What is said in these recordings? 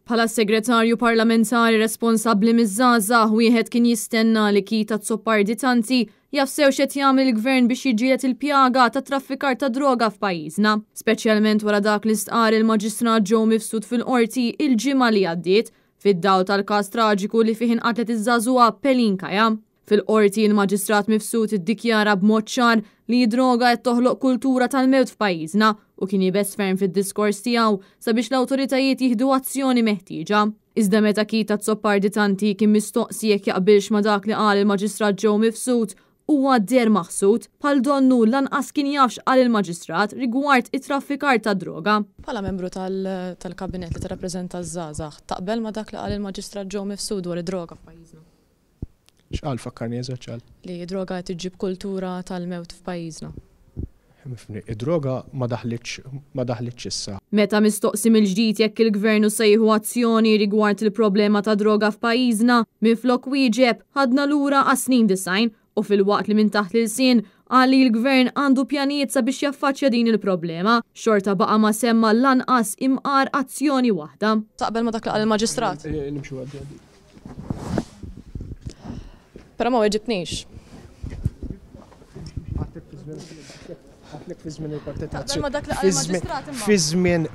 Bħala segretarju parlamentari responsabbli miż-żgħażagħ, wieħed kien jistenna li Keith Azzopardi Tanti jaf sew x'qed jagħmel il-gvern biex jiġġieled il-pjaga ta' traffikar ta' droga f'pajjiżna, speċjalment wara dak li stqarr il-Maġistrat Joe Mifsud fil-Qorti il-ġimgħa li għaddiet, fid-dawl tal-każ traġiku li fih inqatlet iż-żagħżugħa Pelin Kaya. Fil-Qorti, il-Maġistrat Mifsud iddikjara b'mod ċar li d-droga qed toħloq kultura tal-mewt f'pajjiżna u kien iebes ferm fid-diskors tiegħu sabiex l-awtoritajiet jieħdu azzjoni meħtieġa. Iżda meta Keith Azzopardi Tanti kien mistoqsi jekk jaqbilx ma' dak li qal il-Maġistrat Joe Mifsud, huwa deher maħsud, bħal donnu lanqas kien jaf x'qal il-Maġistrat rigward it-traffikar tad-droga. Bħala membru tal-Kabinett li tirrappreżenta ż-żgħażagħ, taqbel ma' dak li qal il-Maġistrat Joe Mifsud dwar id-droga f'pajjiżna? X'qal fakkarni eżatt x'qal? Li d-droga qed iġġib kultura tal-mewt f'pajjiżna. Mifni, id-droga ma daħlitx ma daħlitx issa. Meta mistoqsi mill-ġdid jekk il-Gvern hux se jieħu azzjoni rigward il-problema tad-droga f'pajjiżna, minflok wieġeb, ħadna lura għas-snin 90 u filwaqt li minn taħt l-ilsien qal li l-Gvern għandu pjanijiet sabiex jaffaċċja din il-problema, xorta baqa' ma semma lanqas imqar azzjoni waħda. Taqbel ma' dak li qal il-Maġistrat? Nimxu għaddi għaddi. Però ma weġibtnix. Għatlek fi żmien il-Partit Nazzjonalista.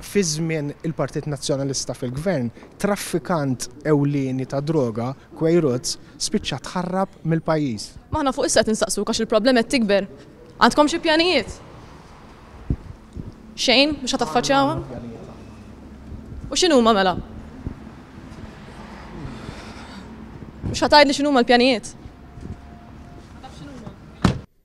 Fi żmien il-Partit Nazzjonalista fil-Gvern, traffikant ewlieni ta' droga, Queiroz, spiċċa tħarrab mill-pajjiż. M'aħna fuq issa qed insaqsuk għax il-problema qed tikber. Għandkom xi pjanijiet? Xejn? Mhux ħa taffaċċjawha? U x'inhuma mela? Mhux ħa tgħidli x'inhuma l-pjanijiet?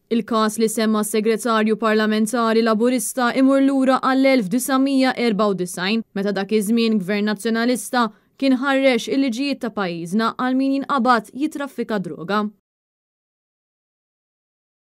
Il-każ li semma s-Segretarju Parlamentari Laburista imur lura għall-1994 meta dak iż-żmien Gvern Nazzjonalista kien ħarrex il-liġijiet ta' pajjiżna għal min jinqabad jitraffika droga.